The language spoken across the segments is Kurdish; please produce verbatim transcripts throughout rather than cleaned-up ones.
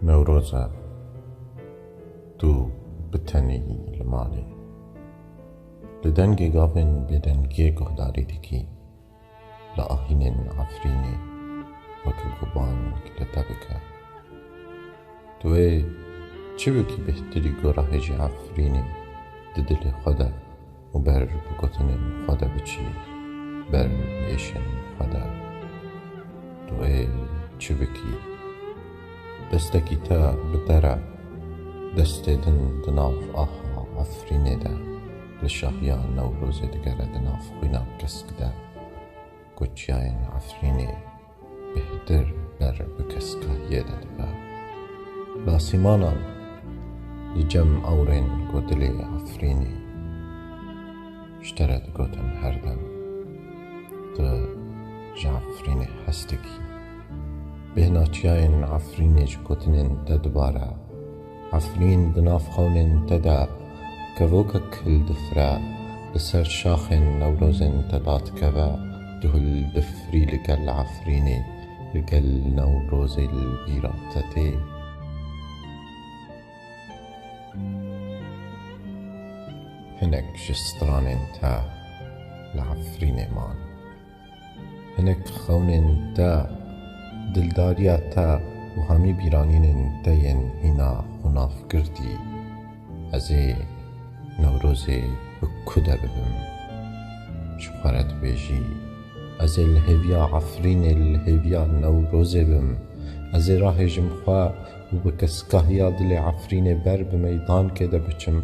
Newroz e, tu bi tenê yî li malê. Li dengê gavên bêdengiyê guhdarî dikî, li ahînên Efrînê weke ku bang li te bike. Tu ê çi bikî bêhtirî ku rahêjî Efrînê di dilê xwe de û ber bi gotinên xwe de biçî, ber bi êşên xwe de. Tu ê çi bikî? Destekî te bi te re, destê din di nav aha Efrînê de, li şahiya Newrozê digere di nav xwîna kesk de, ku çiyayên Efrînê bêhtir ber bi keskahiyê de dibe. Bi asîmanan li cem ewrên ku dilê Efrînê ji te re digotin her dem, tu ji Efrînê hez dikî. Bêhna çiyayên Efrînê ji gotinên te dibare. Efrîn di nav xewnên te de kevokek hildifire, li ser şaxên Newrozên te dadikeve, tu hildifirî li gel Efrînê, li gel Newrozê li bîra te tê. Hinek ji stranên te li Efrînê man. Hinek xewnên te, dildariya te û hemî bîranînên te yên hîna xwe nav girtî. Ez ê Newrozê bi ku de bibim? Ji xwe re dibêjî, ez ê li hêviya Efrînê, li hêviya Newrozê bim. Ez ê rahêjim xwe û bi keskahiya dilê Efrînê ber bi meydankê de biçim.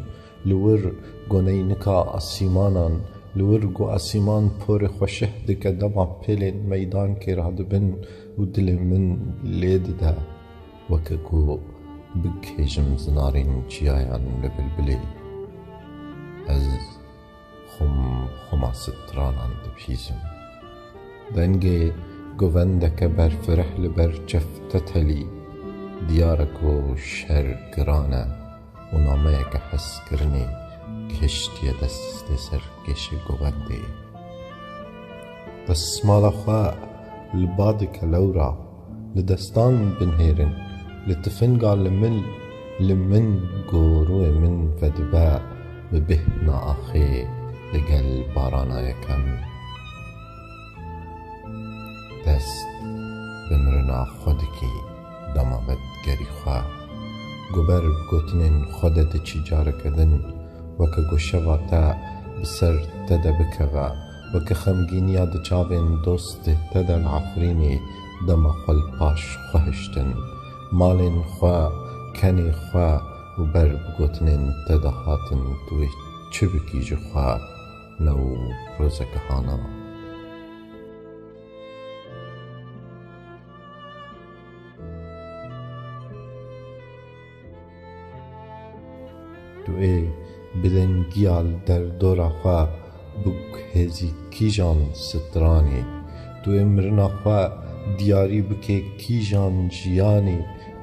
Li wir goneynika asîmanan, li wir ku asîman porê xwe şeh dike, dema pêlên meydankê radibin û dilê min lê dide, weke ku bigihêjim zinarên çiyayan li bilbilê. Ez xum xuma stranan dibihîzim. Dengê govendeke berfireh li ber çev te telî, diyar e ku şer giran e û nameyeke hezkirinê gihiştiye destê serkêşê govendê. Destmala xwe li badike lewra, li destan binihêrin, li tifinga li min, li min gorûyê min vedibe bi bêhna axê li gel barana yekem. Dest bi mirina xwe dikî, dema vedigerî xwe. Ku ber bi gotinên xwe de diçî careke din, weke ku şeva te bi ser te de bikeve, weke xemgîniya di çavên dostê te de li Efrînê, dema xwe li paş xwe hiştin, malên xwe, kenê xwe û ber bi gotinên te de hatin, tu ê çi bikî ji xwe? Newrozeke hana. Tu ê bilingiya li derdora xwe biguhêzî kîjan stranê? Tu ê mirina xwe diyarî bikê kîjan jiyanê?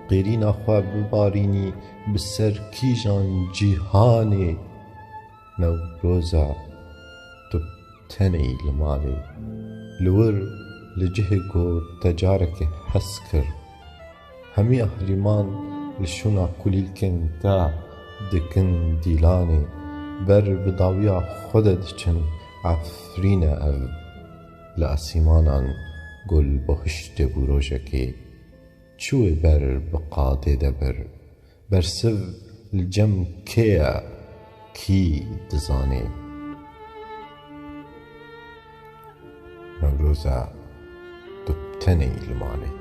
Qêrîna xwe bibarînî bi ser kîjan cîhanê? Newroza, tu tenê yî li malê. Li wir, li cihê ku te carekê hez kir, hemî ehrîman li şûna kulîlkên te dikin dîlanê. Ber bi dawiya xwe de diçin, Efrîn e ev. Li esîmanan ku li behiştê bû rojekê, çi wê ber bi qadê de bir? Bersiv li cem kê ye, kî dizanê? Newroza, tu bi tenê yî li malê.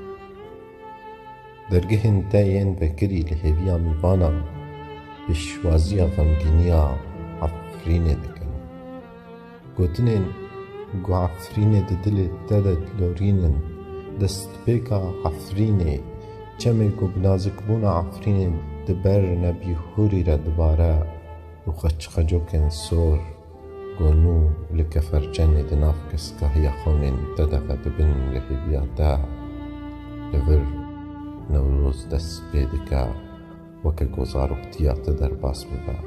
Dergehên te yên vekirî li hêviya mîvanan pêşwaziya xemgîniya Efrînê dikin. Gotinên ku Efrînê di dilê te de dilorînin, destpêka Efrînê, çemê ku bi nazikbûna Efrînê di ber nebîhûrî re dibare û xeçxecokên sor ku nû li keferçenê di nav keskahiya xewnên te de vedibin li hêviya te, li vir Newroz dest pê dike. Weke ku zaroktiya te derbas bibe,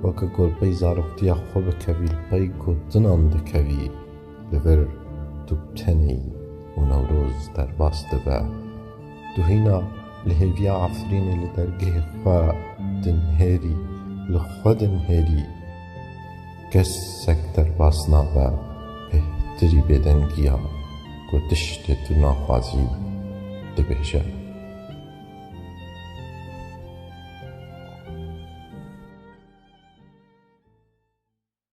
weke ku li pey zaroktiya xwe bikevî, li pey gotinan dikevî, li vir tu bi tenê yî û Newroz derbas dibe. Tu hîna Li hêviya Efrînê li dergehê xwe dinihêrî, li xwe dinihêrî. Kesek derbas nabe, bêhtirî bêdengiya ku tiştê tu naxwazî dibêje.